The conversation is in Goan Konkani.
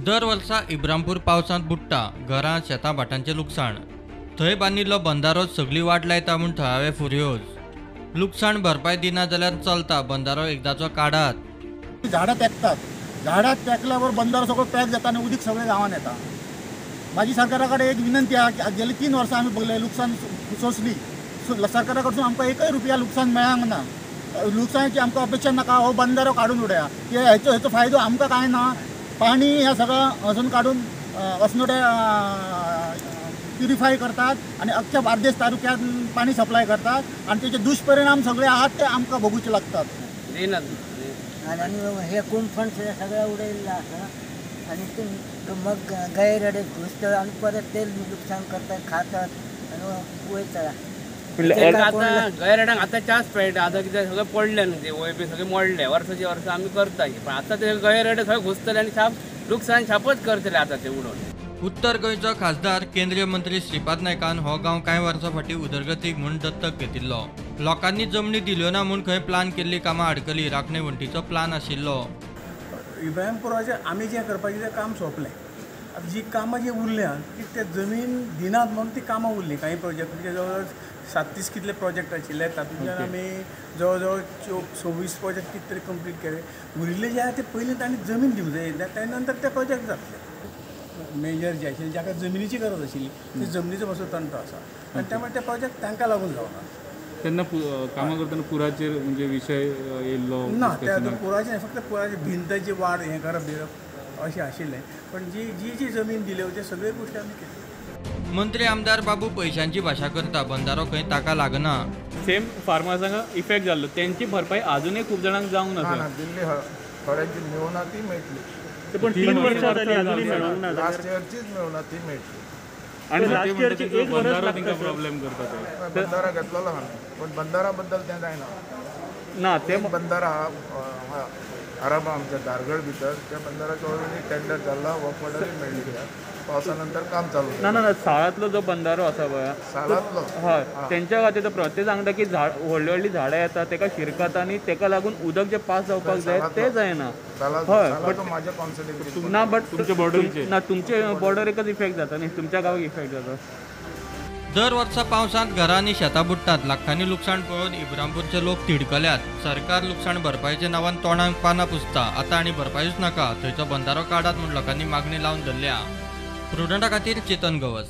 दर वर्सा इब्रामपूर पावसांत बुडटा, घरां शेतां भाटांचें लुकसाण. थंय बांदिल्लो बंदारो सगळी वाट लायता म्हूण थळावे फुर्योज. लुकसाण भरपाय दिना जाल्यार चलता, बंदारो एकदाचो काडात. झाडां तेकतात, झाडां तेकल्यावर बंदारो सगळो पॅक जाता आनी उदीक सगळें गांवांत येता. म्हाजी सरकारा कडेन एक विनंती आहा की गेले 3 वर्सां आमी पळयलें लुकसाण सोंसली, सरकारा कडसून आमकां एकय रुपया लुकसाण मेळांक ना. लुकसाणाची आमकां अपेक्षा नाका, हो बंदारो काडून उडया, हेचो हेचो फायदो आमकां कांय ना. पाणी ह्या सगळं हसून काडून अस्नोडे प्युरिफाय करतात आनी अख्ख्या बार्देस तालुक्यात पाणी सप्लाय करतात आनी तेचे दुष्परिणाम सगळे आहात ते आमकां भोगूचे लागतात. आनी हे कुंफण सगळें उडयल्लें आसा आनी ते मग गैरडे घुसतात आनी परत ते लुकसाण करतात, खातात आनी वयतात. आतां गैरडांक आतां चान्स मेळटा, आतां कितें सगळें पडलें न्हू ते वय बी सगळें मोडलें, वर्साची वर्सां आमी करता, पण आतां ते गैरडे सगळे घुसतले आनी छाप लुकसाण छापच करतले आतां ते उडोवन. उत्तर गोंयचो खासदार केंद्रीय मंत्री श्रीपाद नायकान हो गांव कांय वर्सां फाटीं उदरगतीक म्हूण दत्तक घेतिल्लो. लोकांनी जमनी दिल्यो ना म्हूण खंय प्लान केल्ली कामां आडकली. राखणे वण्टीचो प्लान आशिल्लो. इब्राहिमपुराचें आमी जें करपाचें तें काम सोंपलें. आतां जी कामां जी उरल्या ती ते जमीन दिनात म्हणून ती कामां उरलीं. कांय प्रोजेक्ट म्हणजे जवळ जवळ 37 कितले प्रोजेक्ट आशिल्ले तातूंतल्यान आमी जवळ जवळ 26 प्रोजेक्ट कितें तरी कंप्लीट केले. उरिल्ले जे आहा ते पयलीं तांणी जमीन दिवंक जाय, त्या नंतर ते प्रोजेक्ट जातले. मेजर जे आशिल्ले जाका जमिनीची गरज आशिल्ली ते जमनीचो मातसो तंटो आसा आनी त्यामुळे ते प्रोजेक्ट तांकां लागून जावना. तेन्ना कामां करतना पुराचेर म्हणजे विशय येयल्लो ना, त्या पुराचेर फक्त पुराचे भिंताची वाड हें करप बिरप अशें आशिल्लें, पण जी जी जी जमीन दिल्यो ते सगळे गोश्टी आमी केल्यो. मंत्री आमदार बाबू पैशांची भाशा करता, बंदारो खंय ताका लागना. सेम फार्मर्सांक इफेक्ट जाल्लो, तेंची भरपाई आजुनूय खूब जाणांक जावंक ना. दिल्ली थोड्यांची मेळना ती मेळटली, पण 3 वर्सां जाली अजूनय मेळोंक ना. लास्ट इयरचीच मेळना ती मेळटली. आनी लास्ट इयरची एक बंदारो तांकां प्रॉब्लेम करता, ते बंदारा घेतलेलो आमी, पण बंदारा बद्दल तें जायना ना. ते बंदारा आराबा आमच्या धारगळ भितर त्या बंदाराचो ऑलरेडी टेंडर जाल्ला, वर्क ऑर्डरूय मेळ्ळी. पावसा नंतर काम चालू. ना ना ना, साळांतलो जो बंदारो आसा पळय, साळांतलो हय, तेंच्या खातीर तो ते सांगता की झाड व्हडली व्हडली झाडां येता तेका शिरकता आनी तेका लागून उदक जें पास जावपाक जाय तें जायना. हय, बट म्हाज्या कॉन्सिडरेशन ना, बट तुमच्या बॉर्डरीचेर ना, तुमचे बॉर्डरीकच इफेक्ट जाता न्ही, तुमच्या गांवाक इफेक्ट जाता. दर वर्सा पावसांत घरां आनी शेतां बुडटात. लाखांनी लुकसाण पळोवन इब्रामपूरचे लोक तिडकल्यात. सरकार लुकसाण भरपायच्या नांवान तोंडाक पानां पुसता, आतां आनी भरपायूच नाका, थंयचो बंदारो काडात म्हूण लोकांनी मागणी लावन धरल्या. प्रुडंटा खातीर चेतन गवस.